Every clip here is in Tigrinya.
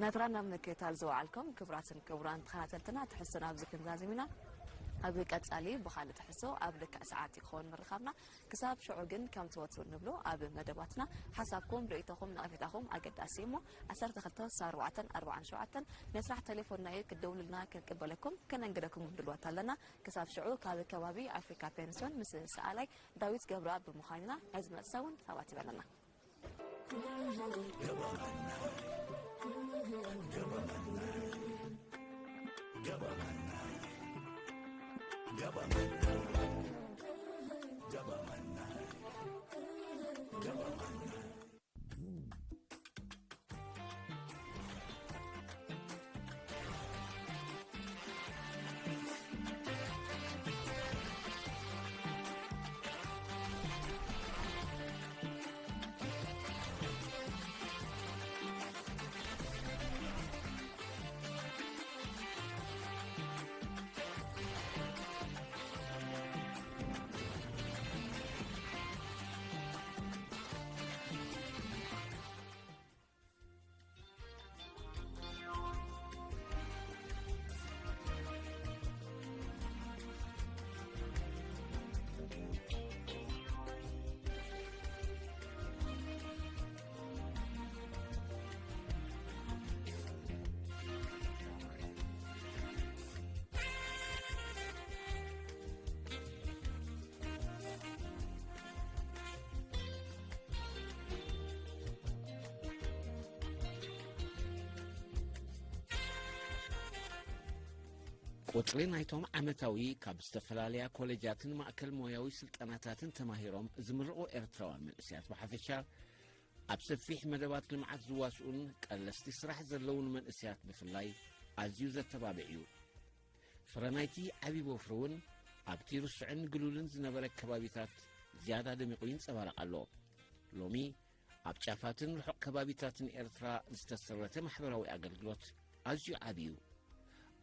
ናትራና ምክታል ዝወዓልኩም ክቡራትን ክቡራን ተኸታተልትና፣ ትሕዝቶና ኣብዚ ክንዛዝም ኢና። ኣብ ቀጻሊ ብኻልእ ትሕዝቶ ኣብ ልክዕ ሰዓት ይኸውን ምርኻብና። ክሳብ ሽዑ ግን ከምቲ ወትሩ ንብሎ፣ ኣብ መደባትና ሓሳብኩም፣ ርእይቶኹም፣ ነቐፌታኹም ኣገዳሲ እሞ፣ ዓሰርተ ክልተ ስሳ ኣርባዕተ ኣርባዓ ሸውዓተ ናይ ስራሕ ቴሌፎንና እዩ። ክትደውሉልና ክንቅበለኩም፣ ከነንግደኩም ድልዋት ኣለና። ክሳብ ሽዑ ካብ ከባቢ ኣፍሪካ ፔንስዮን ምስ ሰኣላይ ዳዊት ገብረኣብ ብምዃንና፣ ናይ ዝመጽእ እውን ሳባት ይበለና። ቁጽሪ ናይቶም ዓመታዊ ካብ ዝተፈላለያ ኮሌጃትን ማእከል ሞያዊ ስልጠናታትን ተማሂሮም ዝምርቑ ኤርትራውያን መንእሰያት ብሓፈሻ፣ ኣብ ሰፊሕ መደባት ልምዓት ዝዋስኡን ቀለስቲ ስራሕ ዘለውን መንእሰያት ብፍላይ ኣዝዩ ዘተባብዕ እዩ። ፍረ ናይቲ ዓቢ ወፍሪ እውን ኣብቲ ርሱዕን ግሉልን ዝነበረ ከባቢታት ዝያዳ ደሚቑ ይንጸባረቕ ኣሎ። ሎሚ ኣብ ጫፋትን ርሑቕ ከባቢታትን ኤርትራ ዝተሰረተ ማሕበራዊ ኣገልግሎት ኣዝዩ ዓቢ እዩ።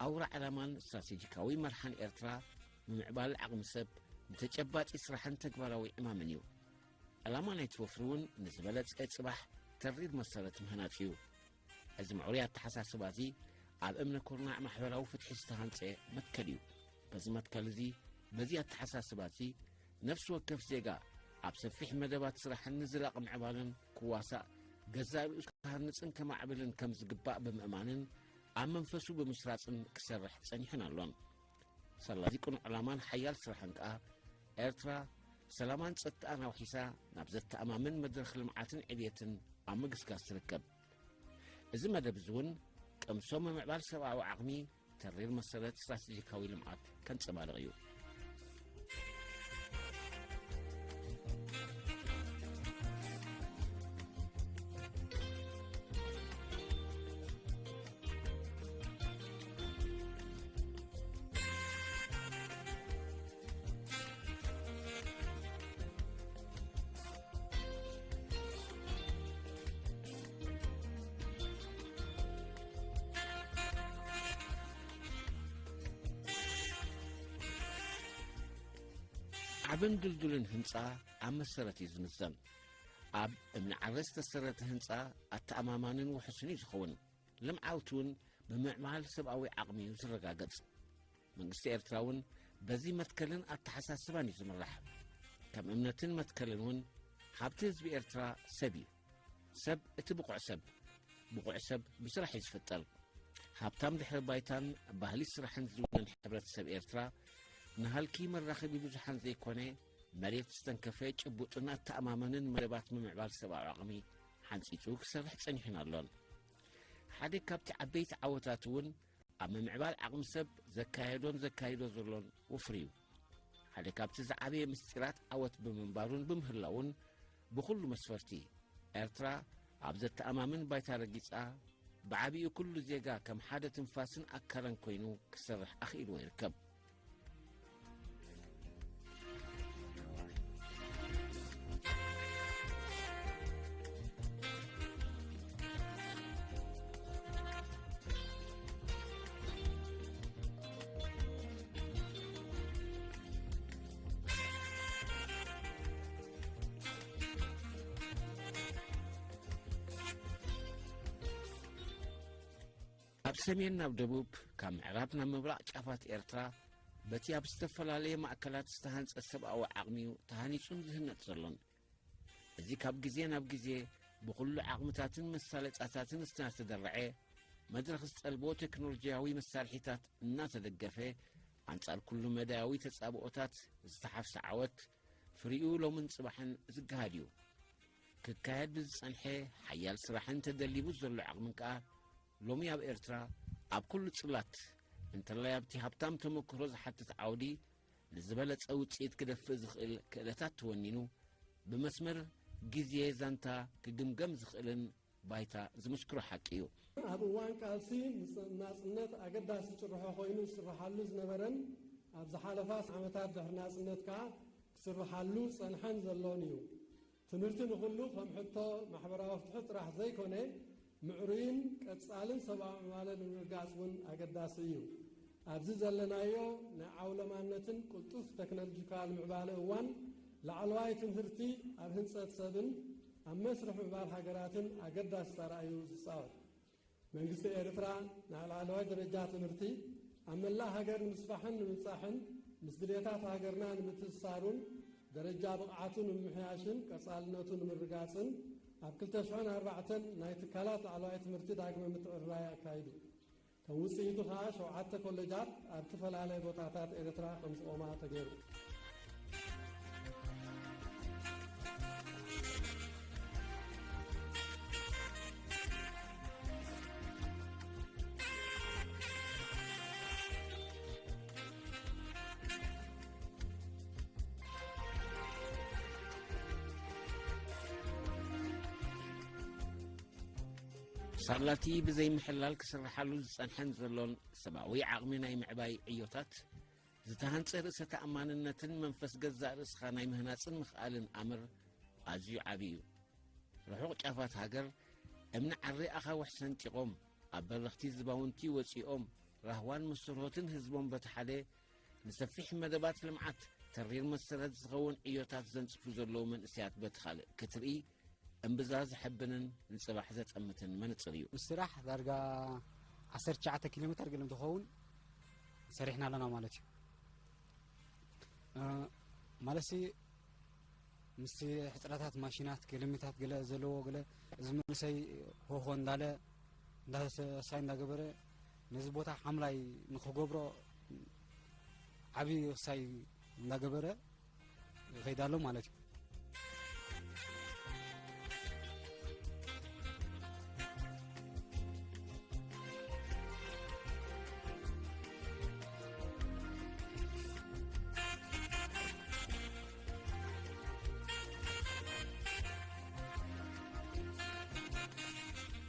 ኣውራ ዕላማን ስትራቴጂካዊ መርሓን ኤርትራ፣ ምምዕባል ዓቕሚ ሰብ፣ ንተጨባጢ ስራሕን ተግባራዊ ዕማምን እዩ። ዕላማ ናይቲ ወፍሪ እውን ንዝበለጸ ጽባሕ ተሪር መሰረት ምህናጽ እዩ። እዚ ምዕሩይ ኣተሓሳስባ እዚ ኣብ እምነ ኩርናዕ ማሕበራዊ ፍትሒ ዝተሃንጸ መትከል እዩ። በዚ መትከል እዚ፣ በዚ ኣተሓሳስባ እዚ፣ ነፍሲ ወከፍ ዜጋ ኣብ ሰፊሕ መደባት ስራሕን ንዝላቕ ምዕባለን ክዋሳእ፣ ገዛእ ርእሱ ክሃንጽን ከማዕብልን ከም ዝግባእ ብምእማንን ኣብ መንፈሱ ብምስራጽን ክሰርሕ ጸኒሑን ኣሎን። ሳላ እዚ ቅኑዕ ዕላማን ሓያል ስራሕን ከኣ፣ ኤርትራ ሰላማን ጸጥታኣን ኣውሒሳ ናብ ዘተኣማምን መድረኽ ልምዓትን ዕብየትን ኣብ ምግስጋስ ትርከብ። እዚ መደብ እዚ እውን ቅምሶ ምምዕባል ሰብኣዊ ዓቕሚ ተሪር መሰረት ስትራቴጂካዊ ልምዓት ከንጸባርቕ እዩ። ዓብን ድልዱልን ህንጻ ኣብ መሰረት እዩ ዝምዘን። ኣብ እምኒ ዓረ ዝተሰረተ ህንጻ ኣተኣማማንን ውሑስን እዩ ዝኸውን። ልምዓት እውን ብምዕባል ሰብኣዊ ዓቕሚ እዩ ዝረጋገጽ። መንግስቲ ኤርትራ እውን በዚ መትከልን ኣተሓሳስባን እዩ ዝምራሕ። ከም እምነትን መትከልን እውን ሃብቲ ህዝቢ ኤርትራ ሰብ እዩ። ሰብ እቲ ብቑዕ ሰብ፣ ብቑዕ ሰብ ብስራሕ እዩ ዝፍጠር። ሃብታም ድሕረ ባይታን ባህሊ ስራሕን ዝውንን ሕብረተሰብ ኤርትራ፣ ንሃልኪ መራኸቢ ብዙሓን ዘይኮነ፣ መሬት ዝተንከፈ ጭቡጥን ኣተኣማመንን መደባት ምምዕባል ሰብኣዊ ዓቕሚ ሓንጺጹ ክሰርሕ ጸኒሑን ኣሎን። ሓደ ካብቲ ዓበይቲ ዓወታት እውን ኣብ ምምዕባል ዓቕሚ ሰብ ዘካየዶን ዘካይዶ ዘሎን ወፍሪ እዩ። ሓደ ካብቲ ዝዓበየ ምስጢራት ዓወት ብምንባሩን ብምህላዉን፣ ብኹሉ መስፈርቲ፣ ኤርትራ ኣብ ዘተኣማምን ባይታ ረጊጻ፣ ብዓቢኡ ኩሉ ዜጋ ከም ሓደ ትንፋስን ኣካልን ኮይኑ ክሰርሕ ኣኽኢልዎ ይርከብ። ካብ ሰሜን ናብ ደቡብ፣ ካብ ምዕራብ ናብ ምብራቕ ጫፋት ኤርትራ በቲ ኣብ ዝተፈላለየ ማእከላት ዝተሃንጸ ሰብኣዊ ዓቕሚ እዩ ተሃኒጹን ዝህነጽ ዘሎን። እዚ ካብ ግዜ ናብ ግዜ ብኹሉ ዓቕምታትን መሳለጻታትን እናተደርዐ፣ መድረኽ ዝጠልቦ ቴክኖሎጂያዊ መሳርሒታት እናተደገፈ፣ ኣንጻር ኩሉ መዳያዊ ተጻብኦታት ዝተሓፍሰ ዓወት፣ ፍሪኡ ሎምን ጽባሕን ዝገሃድ እዩ። ክካየድ ብዝጸንሐ ሓያል ስራሕን ተደሊቡ ዘሎ ዓቕምን ከኣ፣ ሎሚ ኣብ ኤርትራ ኣብ ኩሉ ጽላት፣ እንተላይ ኣብቲ ሃብታም ተመክሮ ዝሓትት ዓውዲ፣ ንዝበለጸ ውጽኢት ክደፍእ ዝኽእል ክእለታት ተወኒኑ፣ ብመስመር ግዜ ዛንታ ክግምገም ዝኽእልን ባይታ ዝምስክሮ ሓቂ እዩ። ኣብ እዋን ቃልሲ ንጽ-፣ ናጽነት ኣገዳሲ ጭርሖ ኮይኑ ዝስርሓሉ ዝነበረን ኣብ ዝሓለፋ ዓመታት ድሕሪ ናጽነት ከኣ ክስርሓሉ ዝጸንሐን ዘሎን እዩ። ትምህርቲ ንኹሉ ከም ሕቶ ማሕበራዊ ፍትሒ ጥራሕ ዘይኮነ፣ ምዕሩይን ቀጻልን ሰብኣዊ ምዕባለ ንምርጋጽ እውን ኣገዳሲ እዩ። ኣብዚ ዘለናዮ ናይ ዓውለማነትን ቅልጡፍ ቴክኖሎጂካል ምዕባለ እዋን፣ ላዕለዋይ ትምህርቲ ኣብ ህንጸት ሰብን ኣብ መስርሕ ምዕባል ሃገራትን ኣገዳሲ ተራ እዩ ዝጻወት። መንግስቲ ኤርትራ ንላዕለዋይ ደረጃ ትምህርቲ ኣብ መላእ ሃገር ንምስፋሕን ንምብጻሕን፣ ምስ ድሌታት ሃገርና ንምትእስሳሩን ደረጃ ብቕዓቱ ንምምሕያሽን ቀጻልነቱ ንምርጋጽን፣ ኣብ ክልተ ሽሕን ኣርባዕተን ናይ ትካላት ላዕለዋይ ትምህርቲ ዳግመ ምትዕርራይ ኣካይዱ። ከም ውጽኢቱ ከኣ ሸውዓተ ኮለጃት ኣብ ዝተፈላለየ ቦታታት ኤርትራ ከም ዝቖማ ተገይሩ። ሳላቲ ብዘይምሕላል ክስርሓሉ ዝጸንሐን ዘሎን ሰብኣዊ ዓቕሚ ናይ ምዕባይ ዕዮታት፣ ዝተሃንጸ ርእሰ ተኣማንነትን መንፈስ ገዛእ ርእስኻ ናይ ምህናጽን ምኽኣልን ኣምር ኣዝዩ ዓቢ እዩ። ርሑቕ ጫፋት ሃገር እምኒ ዓሪ ኣኻውሕ ሰንጢቖም፣ ኣብ በረኽቲ ዝባውንቲ ወጺኦም፣ ራህዋን መስተርሆትን ህዝቦም በቲ ሓደ፣ ንሰፊሕ መደባት ልምዓት ተሪር መሰረት ዝኸውን ዕዮታት ዘንጽፉ ዘለዉ መንእሰያት በቲ ካልእ ክትርኢ፣ እምብዛ ዘሐብንን ንጽባሕ ዘጠምትን መነጽር እዩ። ስራሕ ዳርጋ ዓሰርተ ትሽዓተ ኪሎ ሜተር ገለ እንትኸውን ሰሪሕና ኣለና ማለት እዩ። እ፣ ማለትሲ ምስቲ ሕጽረታት ማሽናት ገለሚታት ገለ ዘለዎ ገለ፣ እዚ መንእሰይ ሆሆ እንዳለ እንዳሳይ እንዳገበረ ነዚ ቦታ ሓምላይ ንኽገብሮ ዓብዪ ክሳይ እንዳገበረ ይኸይድ ኣሎ ማለት እዩ።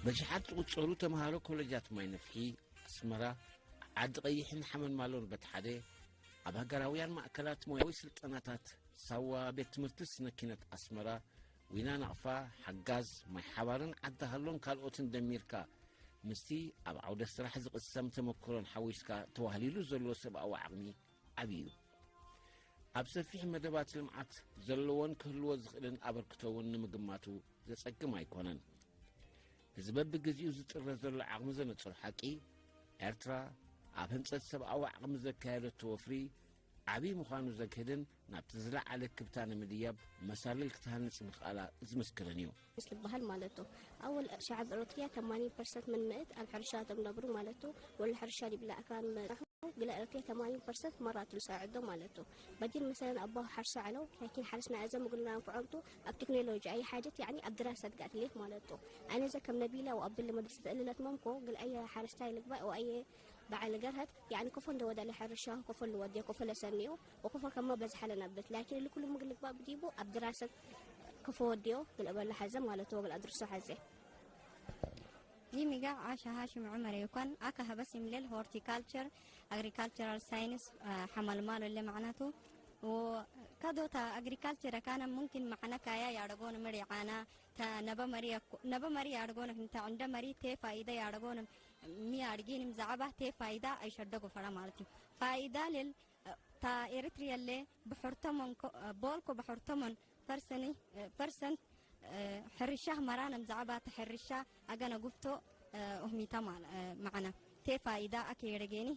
በሽሓት ዝቑጸሩ ተምሃሮ ኮለጃት ማይ ነፍሒ፣ ኣስመራ፣ ዓዲ ቀይሕን ሓመልማሎን በቲ ሓደ፣ ኣብ ሃገራውያን ማእከላት ሞያዊ ስልጠናታት ሳዋ፣ ቤት ትምህርቲ ስነ ኪነት ኣስመራ፣ ዊና ናቕፋ፣ ሓጋዝ፣ ማይ ሓባርን ዓዲ ሃሎን ካልኦትን ደሚርካ፣ ምስቲ ኣብ ዓውደ ስራሕ ዝቕሰም ተመክሮን ሓዊስካ ተዋህሊሉ ዘሎ ሰብኣዊ ዓቕሚ ዓቢ እዩ። ኣብ ሰፊሕ መደባት ልምዓት ዘለዎን ክህልዎ ዝኽእልን ኣበርክቶ እውን ንምግማቱ ዘጸግም ኣይኮነን። እዚ በብግዜኡ ዝጥረ ዘሎ ዓቕሚ ዘነጽሮ ሓቂ፣ ኤርትራ ኣብ ህንጸት ሰብኣዊ ዓቕሚ ዘካየደቶ ወፍሪ ዓቢ ምዃኑ ዘግህድን ናብቲ ዝለዓለ ክብታ ንምድያብ መሳልል ክትሃንጽ ምኽኣላ ዝምስክርን እዩ። ምስ ዝበሃል ማለቱ፣ ኣወል ሸዓብ ኤረትርያ ተማኒን ፐርሰንት ምን ምእት ኣብ ሕርሻ እቶም ነብሩ ማለቱ፣ ወላ ሕርሻ ዲብላ ኣክራን መራሑ፣ ግላ ኤረትርያ ተማኒን ፐርሰንት መራቱ ልሳዕዶ ማለቱ። በዲን መሰለን ኣቦ ሓርሳ ዓለው፣ ላኪን ሓርስና እዘም እግልና ኣንፍዖምቱ ኣብ ቴክኖሎጂ ኣይ ሓጀት፣ ያዕኒ ኣብ ድራሰት ጋር ትሌት ማለቱ። ኣነ ዘ ከም ነቢላ ወኣብል ለመድስ ተእልለት መምኮ፣ ግል ኣየ ሓረስታይ ልግባእ ወኣየ በዓል ገርሀት፣ ያዕኒ ኮፎ እንደ ወደለ ሕርሻ ኮፎ ልወድዮ ኮፎ ለሰንዮ ወኮፎ ከማ በዝሓ ለነብት። ላኪን ልኩሉ ምግል ልግባእ ብዲቡ ኣብ ድራሰት ኮፎ ወድዮ ግል እበለ ሓዘ ማለቱ ወግል ኣድርሶ ሓዘ። ዚሚጋ ዓሻ ሃሽም ዑመር ይኮን፣ ኣካ ሀበስ ይምሌል ሆርቲካልቸር፣ ኣግሪካልቸራል ሳይንስ፣ አ፣ ሓማልማሎ ለ ማዕናቱ። ወካዶታ ኣግሪካልቸር ካነ ሙምኪን ማዕና ካያ ያደጎን ምሪዓና፣ ታ ነበ መሪ ያኮ-፣ ነበ መሪ ያደጎን፣ እንተ ዕንደ መሪ ቴ ፋይዳ ያደጎን፣ ሚ ያድጊንም ዛዕባ ቴ ፋይዳ ኣይሸደጎ ፈራ ማለት እዩ። ፋይዳ ልል፣ ታ ኤርትርየለ ብሕርተሞን ኮ-፣ ቦልኮ ብሕርተሞን ፐርሰኒ-፣ ፐርሰንት፣ እ፣ ሕርሻ መራን እም ዛዕባ እቲ ሕርሻ ኣገነ ጉፍቶ ኡህሚታ ማዕና ቴ ፋይዳ ኣከ የረጌኒ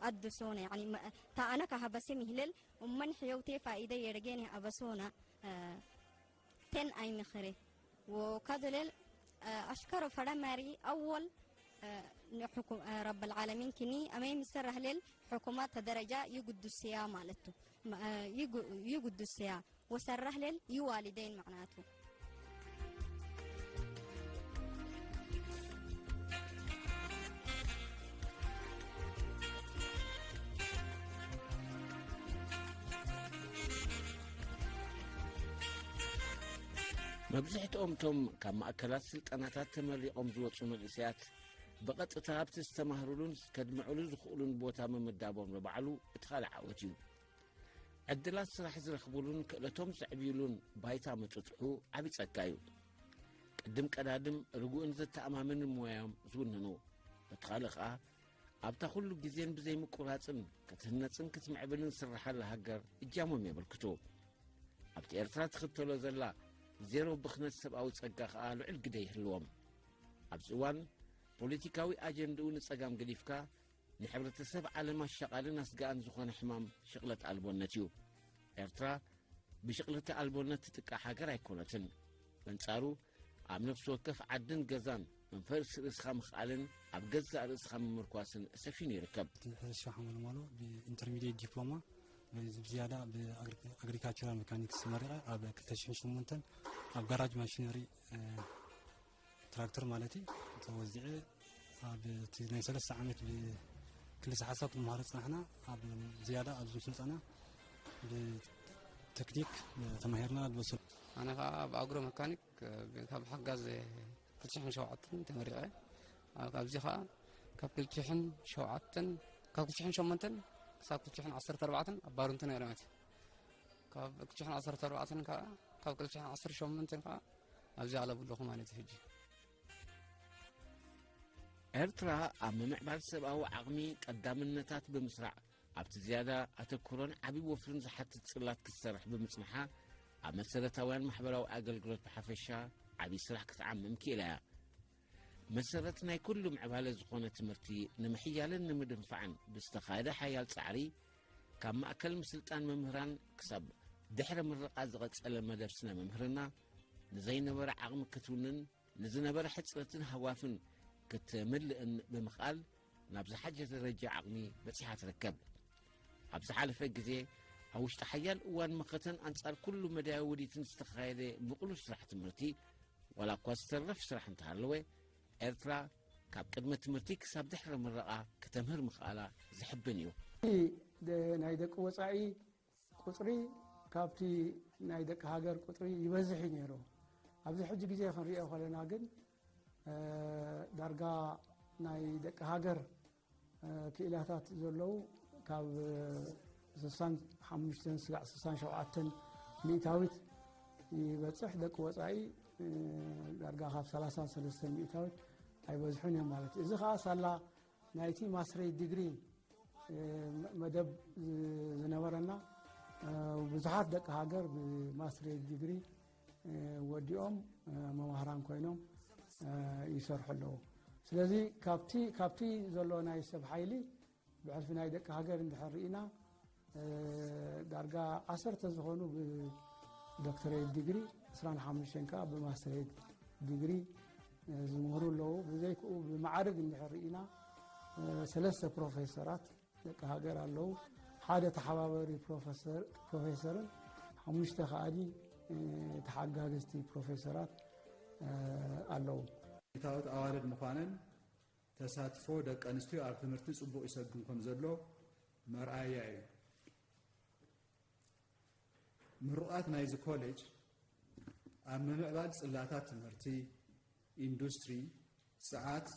ኣድሶነ ያኒ ታኣነካ ሀበስም ይህልል እመን ሕየው ቴ ፋይደ የረጌኒ ኣበሶና ቴን ኣይምኽሪ ወካዶሌል ኣሽከሮ ፈረመሪ ኣወል ረብ ልዓለሚን ክኒ ኣመይ ምሰራህሌል ሕኩማት ተደረጃ ይጉዱስያ ማለቱ ይጉዱስያ ወሰራህሌል ይዋሊደይን ማዕናቱ። መብዝሕትኦም እቶም ካብ ማእከላት ስልጠናታት ተመሪቖም ዝወጹ መንእሰያት ብቐጥታ ኣብቲ ዝተማህሩሉን ከድምዕሉ ዝኽእሉን ቦታ ምምዳቦም ንባዕሉ እቲ ካልእ ዓወት እዩ። ዕድላት ስራሕ ዝረኽቡሉን ክእለቶም ዘዕብዩሉን ባይታ ምጥጥሑ ዓቢ ጸጋ እዩ። ቅድም ቀዳድም ርጉእን ዘተኣማምንን ሞያዮም ዝውንኑ፣ በቲ ካልእ ኸኣ ኣብታ ኩሉ ግዜን ብዘይምቁራጽን ክትህነጽን ክትምዕብልን ዝስርሓላ ሃገር እጃሞም የበርክቱ። ኣብቲ ኤርትራ ትኽተሎ ዘላ ዜሮ ብኽነት ሰብኣዊ ጸጋ ኸኣ ልዑል ግደ ይህልዎም። ኣብዚ እዋን ፖለቲካዊ ኣጀንድኡ ንጸጋም ገዲፍካ ንሕብረተሰብ ዓለም ኣሻቓልን ኣስጋእን ዝኾነ ሕማም ሽቕለት ኣልቦነት እዩ። ኤርትራ ብሽቕለተ ኣልቦነት ትጥቃዕ ሃገር ኣይኮነትን። በንጻሩ ኣብ ነፍሲ ወከፍ ዓድን ገዛን መንፈስ ርእስኻ ምኽኣልን ኣብ ገዛእ ርእስኻ ምምርኳስን ሰፊኑ ይርከብ። እቲ ሕርሻ ሓመልማሎ ብኢንተርሚድየት ዲፕሎማ ብዝያዳ ብኣግሪካልቸራል ሜካኒክስ ተመሪቐ ኣብ ክልተ ሽሕን ሸሞንተን ኣብ ጋራጅ ማሽነሪ ትራክተር ማለት እዩ ተወዚዐ ኣብ እቲ ናይ ሰለስተ ዓመት ብክልሰ ሓሳብ ክንመሃሮ ፅናሕና ኣብ ዝያዳ ኣብዚ ስልጠና ብተክኒክ ተማሂርና ዝበሰሉ ኣነ ከዓ ብኣግሮ መካኒክ ካብ ሓጋዝ ክልተ ሽሕን ሸውዓተን ተመሪቐ ኣብዚ ከዓ ካብ ክልተ ሽሕን ሸውዓተን ካብ ክልተ ሽሕን ሸሞንተን ክሳብ ክልተ ሽሕን ዓሰርተ ኣርባዕተን ኣብ ባሩንቲ ነይረ ማለት እዩ ካብ ክልተ ሽሕን ዓሰርተ ኣርባዕተን ከዓ ካብ ክልተ ሽሕን ዓሰርተ ሸሞንተን ከዓ ኣብዚ ኣለቡ ኣለኹ ማለት እዩ ሕጂ ኤርትራ ኣብ ምምዕባል ሰብኣዊ ዓቕሚ ቀዳምነታት ብምስራዕ ኣብቲ ዝያዳ ኣተኩሮን ዓቢ ወፍርን ዝሓትት ጽላት ክትሰርሕ ብምጽንሓ ኣብ መሰረታውያን ማሕበራዊ ኣገልግሎት ብሓፈሻ ዓቢ ስራሕ ክትዓምም ክኢላ እያ። መሰረት ናይ ኩሉ ምዕባለ ዝኾነ ትምህርቲ ንምሕያልን ንምድንፋዕን ብዝተኻየደ ሓያል ጻዕሪ ካብ ማእከል ምስልጣን መምህራን ክሳብ ድሕረ ምረቓ ዝቐጸለ መደብ ስነ መምህርና ንዘይነበረ ዓቕሚ ክትውንን ንዝነበረ ሕጽረትን ሃዋፍን ክትምልእን ብምኽኣል ናብ ዝሓሸ ደረጃ ዓቕሚ በጺሓ ትርከብ። ኣብ ዝሓለፈ ግዜ ኣብ ውሽጢ ሓያል እዋን መኸተን ኣንጻር ኩሉ መዳያዊ ውዲትን ዝተኻየደ ምቕሉል ስራሕ ትምህርቲ ዋላ እኳ ዝተረፍ ስራሕ እንተሃለወ ኤርትራ ካብ ቅድመ ትምህርቲ ክሳብ ድሕሪ ምረቓ ክተምህር ምኽኣላ ዝሕብን እዩ። ናይ ደቂ ወጻኢ ቁጽሪ ካብቲ ናይ ደቂ ሃገር ቁጽሪ ይበዝሕ እዩ ነይሩ። ኣብዚ ሕጂ ግዜ ክንሪኦ ከለና ግን ዳርጋ ናይ ደቂ ሃገር ክኢላታት ዘለዉ ካብ ስሳን ሓሙሽተን ስጋዕ ስሳን ሸውዓተን ሚእታዊት ይበፅሕ። ደቂ ወፃኢ ዳርጋ ካብ ሰላሳን ሰለስተን ሚእታዊት ኣይበዝሑን እዮም ማለት እዩ። እዚ ከዓ ሳላ ናይቲ ማስትሬት ዲግሪ መደብ ዝነበረና ብዙሓት ደቂ ሃገር ብማስትሬት ዲግሪ ወዲኦም መማህራን ኮይኖም ይሰርሑ ኣለዉ። ስለዚ ካብቲ ካብቲ ዘሎ ናይ ሰብ ሓይሊ ብሕልፊ ናይ ደቂ ሃገር እንድሕር ርኢና ዳርጋ ዓሰርተ ዝኾኑ ብዶክተሬት ዲግሪ፣ ዕስራን ሓሙሽተን ከዓ ብማስተሬት ዲግሪ ዝምህሩ ኣለዉ። ብዘይክኡ ብማዕርግ እንድሕር ርኢና ሰለስተ ፕሮፌሰራት ደቂ ሃገር ኣለዉ። ሓደ ተሓባበሪ ፕሮፌሰርን ሓሙሽተ ከኣኒ ተሓጋገዝቲ ፕሮፌሰራት ኣለዉ። ሚእታዎት ኣዋልድ ምዃነን ተሳትፎ ደቂ ኣንስትዮ ኣብ ትምህርቲ ጽቡቕ ይሰግም ከም ዘሎ መርኣያ እዩ። ምሩቓት ናይዚ ኮሌጅ ኣብ ምምዕባል ጽላታት ትምህርቲ፣ ኢንዱስትሪ፣ ጸዓት፣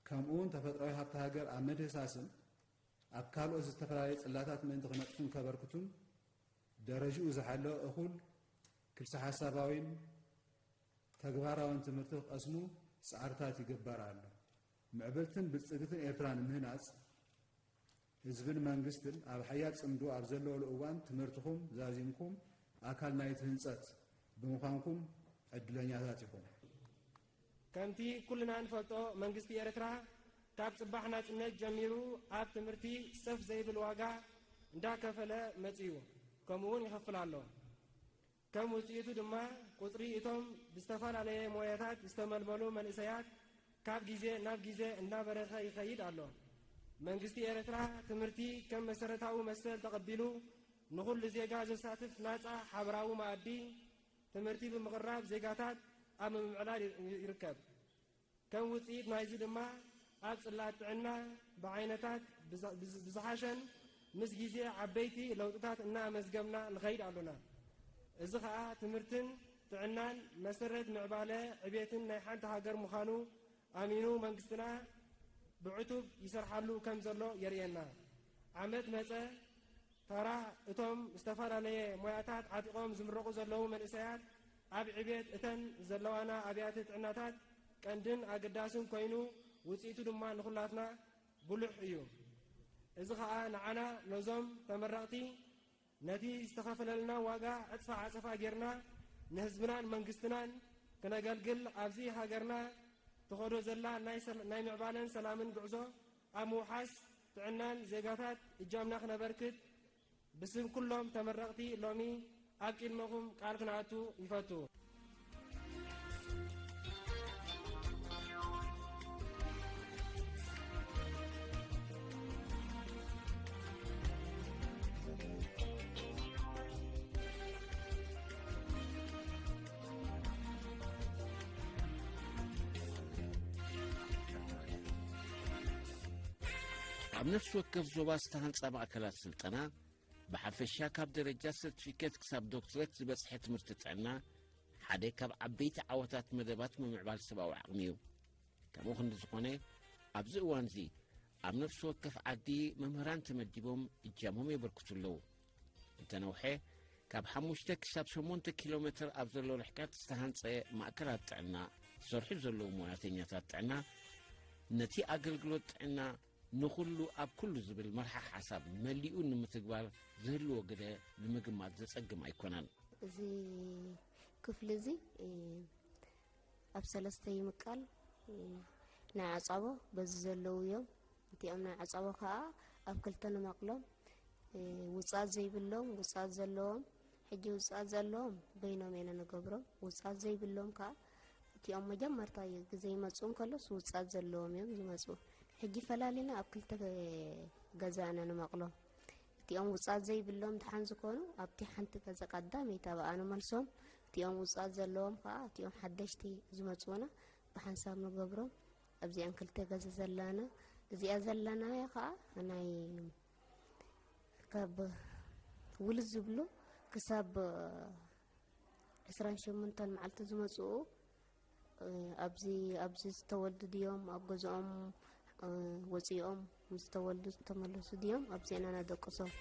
ከምኡውን ተፈጥሮኣዊ ሃብቲ ሃገር ኣብ ምድህሳስን ኣብ ካልኦት ዝተፈላለየ ጽላታት ምእንቲ ክነጥፉን ከበርክቱን ደረጅኡ ዝሓለወ እኹል ክልሰ ሓሳባዊን ተግባራውን ትምህርቲ ክቐስሙ ጻዕርታት ይግበር ኣሎ። ምዕብልትን ብልጽግትን ኤርትራ ንምህናጽ ህዝብን መንግስትን ኣብ ሓያል ጽምዶ ኣብ ዘለወሉ እዋን ትምህርትኹም ዛዚምኩም ኣካል ናይቲ ህንጸት ብምዃንኩም ዕድለኛታት ኢኹም። ከምቲ ኩልና ንፈልጦ መንግስቲ ኤርትራ ካብ ጽባሕ ናጽነት ጀሚሩ ኣብ ትምህርቲ ሰፍ ዘይብል ዋጋ እንዳከፈለ መጺኡ፣ ከምኡ እውን ይኸፍል ኣሎ። ከም ውጽኢቱ ድማ ቁጽሪ እቶም ብዝተፈላለየ ሞያታት ዝተመልመሉ መንእሰያት ካብ ግዜ ናብ ግዜ እናበረኸ ይኸይድ ኣሎ። መንግስቲ ኤርትራ ትምህርቲ ከም መሰረታዊ መሰል ተቐቢሉ ንኹሉ ዜጋ ዘሳትፍ ናጻ ሓበራዊ መኣዲ ትምህርቲ ብምቕራብ ዜጋታት ኣብ ምምዕላል ይርከብ። ከም ውጽኢት ናይዚ ድማ ኣብ ጽላት ጥዕና ብዓይነታት ብዝሓሸን ምስ ግዜ ዓበይቲ ለውጥታት እናኣመዝገብና ንኸይድ ኣሎና። እዚ ኸኣ ትምህርትን ጥዕናን መሰረት ምዕባለ ዕቤትን ናይ ሓንቲ ሃገር ምዃኑ ኣሚኑ መንግስትና ብዕቱብ ይሰርሓሉ ከም ዘሎ የርእየና። ዓመት መጸ ተራ እቶም ዝተፈላለየ ሞያታት ዓጢቖም ዝምረቑ ዘለዉ መንእሰያት ኣብ ዕቤት እተን ዘለዋና ኣብያተ ጥዕናታት ቀንድን ኣገዳስን ኮይኑ ውጽኢቱ ድማ ንኹላትና ጉሉሕ እዩ። እዚ ኸኣ ንዓና ነዞም ተመረቕቲ ነቲ ዝተኸፈለልና ዋጋ ዕጽፋ ዓጸፋ ጌርና ንህዝብናን መንግስትናን ክነገልግል ኣብዚ ሃገርና ትኸዶ ዘላ ናይ ምዕባለን ሰላምን ጉዕዞ ኣብ ምውሓስ ጥዕናን ዜጋታት እጃምና ክነበርክት ብስም ኩሎም ተመረቕቲ ሎሚ ኣብ ቅድመኹም ቃል ክነኣቱ ይፈቱ። ኣብ ነፍሲ ወከፍ ዞባ ዝተሃንጻ ማእከላት ስልጠና ብሓፈሻ ካብ ደረጃ ሰርቲፊኬት ክሳብ ዶክትሬት ዝበጽሐ ትምህርቲ ጥዕና ሓደ ካብ ዓበይቲ ዓወታት መደባት ምምዕባል ሰብኣዊ ዓቕሚ እዩ። ከምኡ ክንዲ ዝኾነ ኣብዚ እዋንዚ ኣብ ነፍሲ ወከፍ ዓዲ መምህራን ተመዲቦም እጃሞም የበርክቱ ኣለዉ። እንተነውሐ ካብ ሓሙሽተ ክሳብ ሸሞንተ ኪሎ ሜትር ኣብ ዘሎ ርሕቀት ዝተሃንጸ ማእከላት ጥዕና ዝሰርሑ ዘለዉ ሞያተኛታት ጥዕና ነቲ ኣገልግሎት ጥዕና ንኹሉ ኣብ ኩሉ ዝብል መርሓ ሓሳብ መሊኡ ንምትግባር ዝህልዎ ግደ ንምግማት ዘጸግም ኣይኮነን። እዚ ክፍሊ እዚ ኣብ ሰለስተ ይምቀል። ናይ ዓጻቦ በዚ ዘለዉ እዮም። እቲኦም ናይ ዓጻቦ ከዓ ኣብ ክልተ ንመቕሎም። ውፅኣት ዘይብሎም፣ ውፅኣት ዘለዎም። ሕጂ ውፅኣት ዘለዎም በይኖም ኢና ንገብሮም። ውፅኣት ዘይብሎም ከዓ እቲኦም መጀመርታ ግዜ ይመፁ እንከሎስ ውፅኣት ዘለዎም እዮም ዝመፁ። ሕጂ ፈላሊና ኣብ ክልተ ገዛ ኢና ንመቕሎም። እቲኦም ውፅኣት ዘይብሎም ድሓን ዝኾኑ ኣብቲ ሓንቲ ገዛ ቀዳመይቲ ኣብኣ ንመልሶም። እቲኦም ውፅኣት ዘለዎም ከዓ እቲኦም ሓደሽቲ ዝመፁና ብሓንሳብ ንገብሮም። ኣብዚኣን ክልተ ገዛ ዘላና እዚኣ ዘለናያ ከዓ ናይ ካብ ውልድ ዝብሉ ክሳብ ዕስራን ሸሞንተን መዓልቲ ዝመፅኡ ኣብዚ ኣብዚ ዝተወልዱ ድዮም ኣብ ገዝኦም ወፂኦም ምስ ዝተወልዱ ዝተመለሱ ድዮም ኣብዚአን ኣናደቅሶም።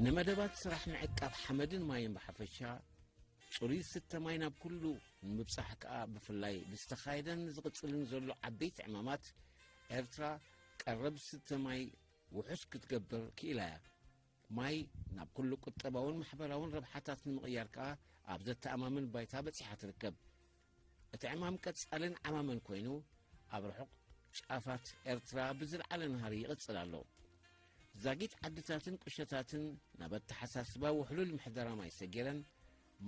ንመደባት ስራሕ ምዕቃብ ሓመድን ማይን ብሓፈሻ፣ ጽሩይ ዝስተ ማይ ናብ ኩሉ ንምብጻሕ ከኣ ብፍላይ ብዝተኻየደን ዝቕጽልን ዘሎ ዓበይቲ ዕማማት፣ ኤርትራ ቀረብ ዝስተ ማይ ውሑስ ክትገብር ክኢላ እያ። ማይ ናብ ኩሉ ቁጠባውን ማሕበራውን ረብሓታት ንምቕያር ከኣ ኣብ ዘተኣማምን ባይታ በጺሓ ትርከብ። እቲ ዕማም ቀጻልን ዓማምን ኮይኑ፣ ኣብ ርሑቕ ጫፋት ኤርትራ ብዝለዓለ ናህሪ ይቕጽል ኣሎ። ዛጊት ዓድታትን ቁሸታትን ናብ ኣተሓሳስባ ውሕሉል ምሕደራ ማይ ሰጊረን፣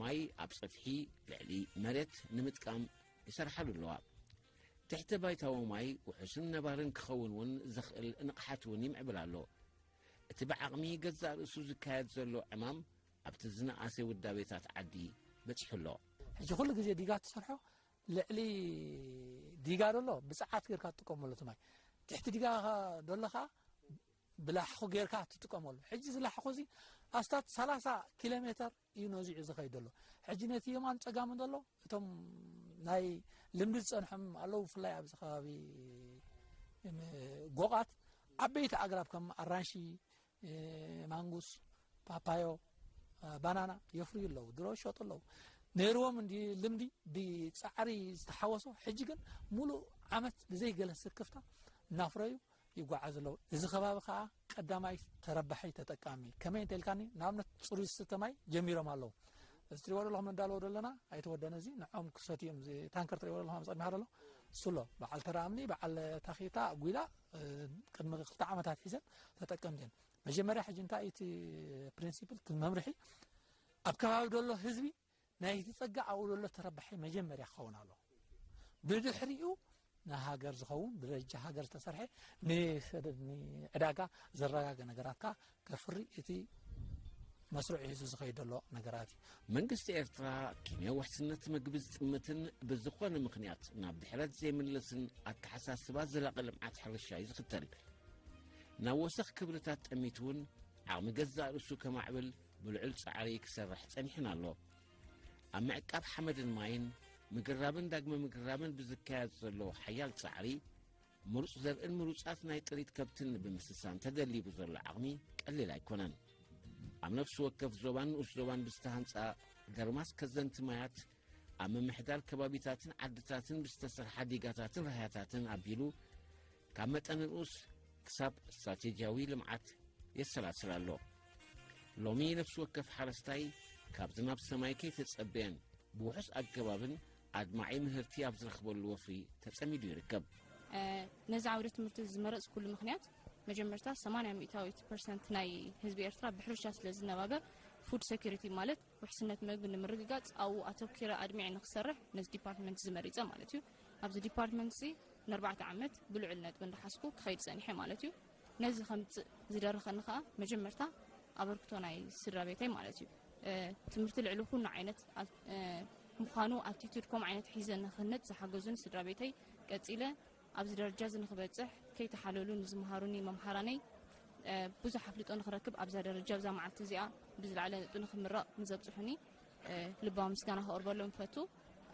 ማይ ኣብ ጽፍሒ ልዕሊ መሬት ንምጥቃም ይሰርሓሉ ኣለዋ። ትሕተ ባይታዊ ማይ ውሑስን ነባርን ክኸውን እውን ዘኽእል ንቕሓት እውን ይምዕብል ኣሎ። እቲ ብዓቕሚ ገዛእ ርእሱ ዝካየድ ዘሎ ዕማም ኣብቲ ዝነኣሰ ውዳቤታት ዓዲ በጺሑ ኣሎ። ሕጂ ኩሉ ግዜ ዲጋ ትሰርሖ ልዕሊ ዲጋ ደሎ ብጽዓት ጌርካ ትጥቀመሉ እቲ ማይ። ትሕቲ ዲጋ ደሎ ከኣ ብላሕኹ ጌርካ ትጥቀመሉ። ሕጂ እዚ ላሕኹ እዚ ኣስታት ሰላሳ ኪሎ ሜተር እዩ ነዚዑ ዝኸይድ ዘሎ። ሕጂ ነቲ የማን ጸጋምን ዘሎ እቶም ናይ ልምዲ ዝጸንሖም ኣለዉ፣ ብፍላይ ኣብዚ ከባቢ ጎቓት ዓበይቲ ኣግራብ ከም ኣራንሺ፣ ማንጉስ፣ ፓፓዮ፣ ባናና የፍርዩ ኣለዉ። ድሮ ይሸጡ ኣለዉ። ነይርዎም እንዲ ልምዲ ብጻዕሪ ዝተሓወሶ፣ ሕጂ ግን ሙሉእ ዓመት ብዘይ ገለ ስክፍታ እናፍረዩ ይጓዓዙ ኣለዉ። እዚ ከባቢ ከዓ ቀዳማይ ተረባሒ ተጠቃሚ። ከመይ እንተ ኢልካኒ፣ ንኣብነት ጽሩይ ዝስተ ማይ ጀሚሮም ኣለዉ። እዚ ትሪእዎ ዘለኹም እንዳለዎ ደለና ኣይተወደነ፣ እዚ ንዖም ክሰትዮም፣ እዚ ታንከር ትሪእዎ ዘለኹም ኣብ ጸድሚኻ ደሎ እሱ ኣሎ። በዓል ተራእምኒ፣ በዓል ታኺታ፣ ጒላ፣ እ፣ ቅድሚ ክልተ ዓመታት ሒዘን ተጠቀምቲ እየን። መጀመርያ ሕጂ እንታይ እቲ ፕሪንሲፕል፣ እቲ መምርሒ፣ ኣብ ከባቢ ደሎ ህዝቢ ናይቲ ጸጋ ኣብኡ ደሎ ተረባሒ መጀመርያ ክኸውን ኣለዎ። ብድሕሪኡ ንሃገር ዝኸውን ብደረጃ ሃገር ዝተሰርሐ ንሰደድ ንዕዳጋ ዘረጋገ ነገራት ከኣ ከፍሪ እቲ መስርዑ ሒዙ ዝኸይድ ዘሎ ነገራት እዩ። መንግስቲ ኤርትራ ኪንዮ ውሕስነት መግቢ ዝጥምትን ብዝኾነ ምኽንያት ናብ ድሕረት ዘይምለስን ኣተሓሳስባ ዘላቒ ልምዓት ሕርሻ እዩ ዝኽተል። ናብ ወሰኽ ክብርታት ጠሚቱ እውን ዓቕሚ ገዛእ ርእሱ ከማዕብል ብልዑል ጻዕሪ ክሰርሕ ጸኒሑን ኣሎ። ኣብ ምዕቃብ ሓመድን ማይን፣ ምግራብን ዳግመ ምግራብን ብዝካየድ ዘሎ ሓያል ጻዕሪ፣ ምሩጽ ዘርእን ምሩጻት ናይ ጥሪት ከብትን ብምስሳን ተደሊቡ ዘሎ ዓቕሚ ቀሊል ኣይኮነን። ኣብ ነፍሲ ወከፍ ዞባን ንኡስ ዞባን ብዝተሃንጻ ደርማስ ከዘንቲ ማያት፣ ኣብ ምምሕዳር ከባቢታትን ዓድታትን ብዝተሰርሓ ዲጋታትን ራህያታትን ኣቢሉ፣ ካብ መጠነ ንኡስ ክሳብ ስትራቴጂያዊ ልምዓት የሰላስል ኣሎ። ሎሚ ነፍሲ ወከፍ ሓረስታይ ካብ ዝናብ ሰማይ ከይተጸበየን ብውሑስ ኣገባብን ኣድማዒ ምህርቲ ኣብ ዝረኽበሉ ወፍሪ ተጸሚዱ ይርከብ። እ፣ ነዚ ዓውደ ትምህርቲ ዝመረጽኩሉ ምኽንያት፣ መጀመርታ ሰማንያ ሚእታዊት ፐርሰንት ናይ ህዝቢ ኤርትራ ብሕርሻ ስለ ዝነባበር፣ ፉድ ሴኩሪቲ ማለት ውሕስነት መግቢ ንምርግጋጽ ኣብኡ ኣተኲረ ኣድሚዐ ንኽሰርሕ ነዚ ዲፓርትመንት እዚ መሪጸ ማለት እዩ። ኣብዚ ዲፓርትመንት እዚ ንኣርባዕተ ዓመት ብልዑል ነጥቢ እንዳሓዝኩ ክኸይድ ጸኒሐ ማለት እዩ። ነዚ ከምጽእ ዝደረኸኒ ከኣ መጀመርታ ኣበርክቶ ናይ ስድራ ቤተይ ማለት እዩ። እ፣ ትምህርቲ ልዕሊ ኩሉ ዓይነት ኣል-፣ እ፣ ምዃኑ ኣቲቱድ ከምኡ ዓይነት ሒዘ ንኽህነጽ ዝሓገዙኒ ስድራ ቤተይ፣ ቀጺለ ኣብዚ ደረጃ እዚ ንኽበጽሕ ከይተሓለሉ ንዝመሃሩኒ መምሃራነይ፣ እ፣ ብዙሕ ኣፍልጦ ንኽረክብ ኣብዛ ደረጃ ኣብዛ መዓልቲ እዚኣ ብዝለዓለ ነጥቢ ንኽምረቕ ንዘብጽሑኒ፣ እ፣ ልባዊ ምስጋና ከቕርበሎም እፈቱ።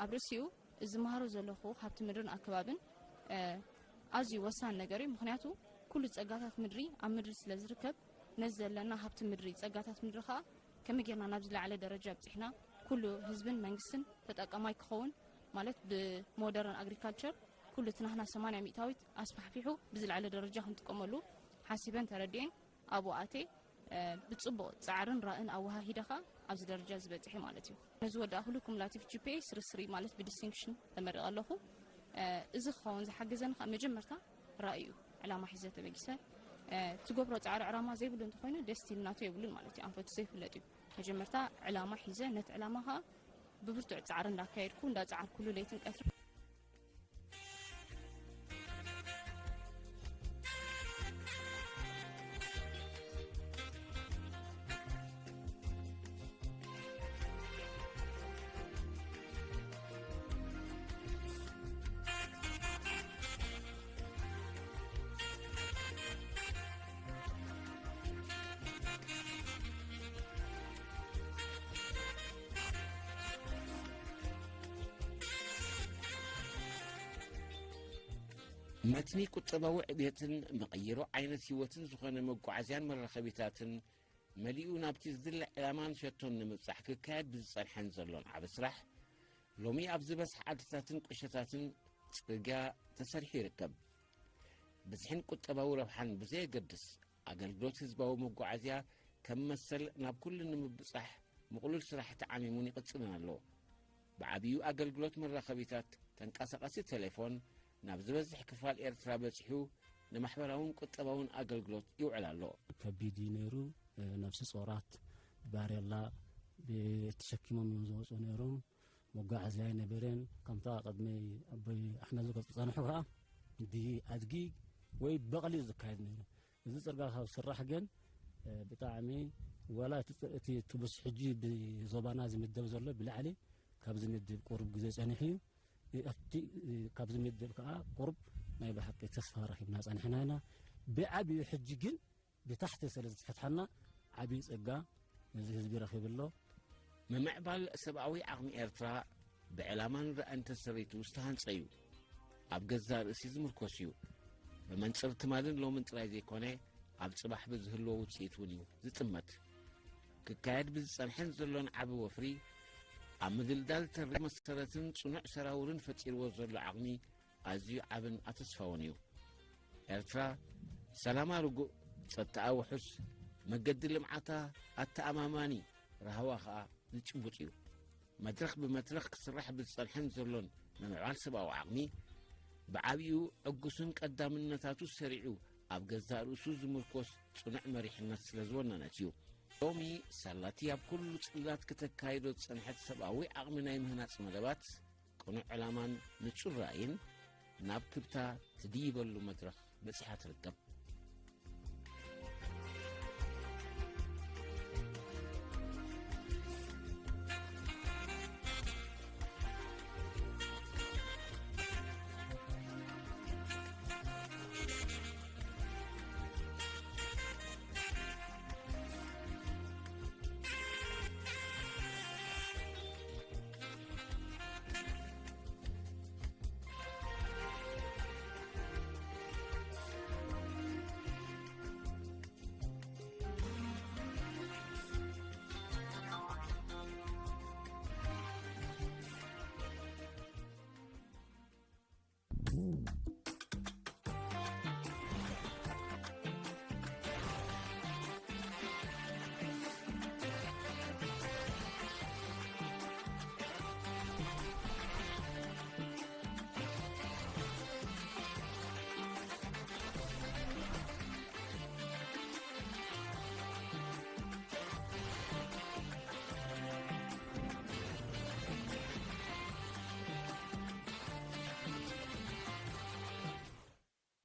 ኣብ ርእሲኡ እዚ ዝመሃሮ ዘለኹ ሃብቲ ምድርን ኣከባብን፣ እ፣ ኣዝዩ ወሳኒ ነገር እዩ። ምኽንያቱ ኩሉ ጸጋታት ምድሪ ኣብ ምድሪ ስለ ዝርከብ፣ ነዚ ዘለና ሃብቲ ምድሪ፣ ጸጋታት ምድሪ ከኣ ከመይ ጌርና ናብ ዝለዓለ ደረጃ ኣብጺሕና፣ ኩሉ ህዝብን መንግስትን ተጠቃማይ ክኸውን፣ ማለት ብሞደርን ኣግሪካልቸር ኩሉ እቲ ናህና ሰማንያ ሚእታዊት ኣስፋሕፊሑ ብዝለዓለ ደረጃ ክንጥቀመሉ ሓሲበን ተረዲኤን ኣብኡ ኣትየ፣ እ፣ ብጽቡቕ ጻዕርን ራእን ኣወሃሂደ ከኣ ኣብዚ ደረጃ እዚ በጺሐ ማለት እዩ። ነዚ ወዳእኩሉ ኩሙላቲቭ ጂ ፒ ኤ ስሪ ስሪ ማለት ብዲስቲንክሽን ተመሪቐ ኣለኹ። እ፣ እዚ ክኸውን ዝሓገዘኒ ከኣ መጀመርታ ራእይ እዩ። ዕላማ ሒዘ ተበጊሰ፣ እ፣ ትገብሮ ጻዕሪ ዕላማ ዘይብሉ እንተኾይኑ ደስቲኒ ናቱ የብሉን ማለት እዩ። ኣንፈቱ ዘይፍለጥ እዩ። መጀመርታ ዕላማ ሒዘ ነቲ ዕላማ ከኣ ብብርቱዕ ጻዕሪ እንዳካየድኩ እንዳጻዓርኩሉ ለይትን ቀትርን መትኒ ቁጠባዊ ዕብየትን መቐይሮ ዓይነት ህይወትን ዝኾነ መጓዓዝያን መራኸቢታትን መሊኡ ናብቲ ዝድለ ዕላማን ሸቶን ንምብጻሕ ክካየድ ብዝጸንሐን ዘሎን ዓቢ ስራሕ፣ ሎሚ ኣብ ዝበዝሐ ዓድታትን ቁሸታትን ጽርግያ ተሰሪሑ ይርከብ። ብዝሕን ቁጠባዊ ረብሓን ብዘየገድስ፣ ኣገልግሎት ህዝባዊ መጓዓዝያ ከም መሰል ናብ ኩሉ ንምብጻሕ ምቕሉል ስራሕ ተዓሚሙን ይቕጽልን ኣሎ። ብዓቢኡ ኣገልግሎት መራኸቢታት፣ ተንቀሳቐሲ ቴሌፎን ናብ ዝበዝሕ ክፋል ኤርትራ በጺሑ ንማሕበራውን ቁጠባውን ኣገልግሎት ይውዕል ኣሎ። ከቢድ እዩ ነይሩ። ነፍሲ ጾራት ባሬላ ተሸኪሞም እዮም ዝወጹ ነይሮም። መጓዓዝያ ኣይነበረን። ከምታ ቅድመይ ኣቦይ ኣሕመድ ዝገልጹ ጸንሑ ከኣ ብኣድጊ ወይ በቕሊ እዩ ዝካየድ ነይሩ። እዚ ጽርግያ ካብ ዝስራሕ ግን፣ እ፣ ብጣዕሚ ዋላ እቲ ጽ-፣ እቲ ትቡስ ሕጂ ብዞባና ዝምደብ ዘሎ ብላዕሊ ካብ ዝምድብ ቁሩብ ግዜ ጸኒሑ እዩ። እ፣ ኣብቲ፣ እ፣ ካብ ዝምድብ ከኣ ቁሩብ ናይ ብሓቂ ተስፋ ረኺብና ጸኒሕና ኢና። ብዓቢኡ ሕጂ ግን ብታሕቲ ስለ ዝተፈትሐና ዓቢ ጸጋ ነዚ ህዝቢ ረኺቡ ኣሎ። ምምዕባል ሰብኣዊ ዓቕሚ ኤርትራ ብዕላማን ራእን ተሰሪቱ ዝተሃንጸ እዩ። ኣብ ገዛእ ርእሲ ዝምርኮስ እዩ። ብመንጽር ትማልን ሎምን ጥራይ ዘይኮነ፣ ኣብ ጽባሕ ብዝህልዎ ውጽኢት እውን እዩ ዝጥመት። ክካየድ ብዝጸንሐን ዘሎን ዓቢ ወፍሪ፣ ኣብ ምድልዳል ተሪ መሰረትን ጽኑዕ ሰራውርን ፈጢርዎ ዘሎ ዓቕሚ ኣዝዩ ዓብን ኣተስፋውን እዩ። ኤርትራ ሰላማ ርጉእ፣ ጸጥታኣ ውሑስ፣ መገዲ ልምዓታ ኣተኣማማኒ፣ ራህዋ ኸኣ ዝጭቡጥ እዩ። መድረኽ ብመድረኽ ክስራሕ ብዝጸንሐን ዘሎን ምምዕባል ሰብኣዊ ዓቕሚ፣ ብዓቢኡ ዕጉስን ቀዳምነታቱ ሰሪዑ ኣብ ገዛእ ርእሱ ዝምርኮስ ጽኑዕ መሪሕነት ስለ ዝወነነት እዩ። ሎሚ ሳላቲ ኣብ ኩሉ ጽላት ክተካይዶ ዝጸንሐት ሰብኣዊ ዓቕሚ ናይ ምህናጽ መደባት፣ ቅኑዕ ዕላማን ንጹር ራእይን ናብ ክብታ ትድይበሉ መድረኽ በጺሓ ትርከብ።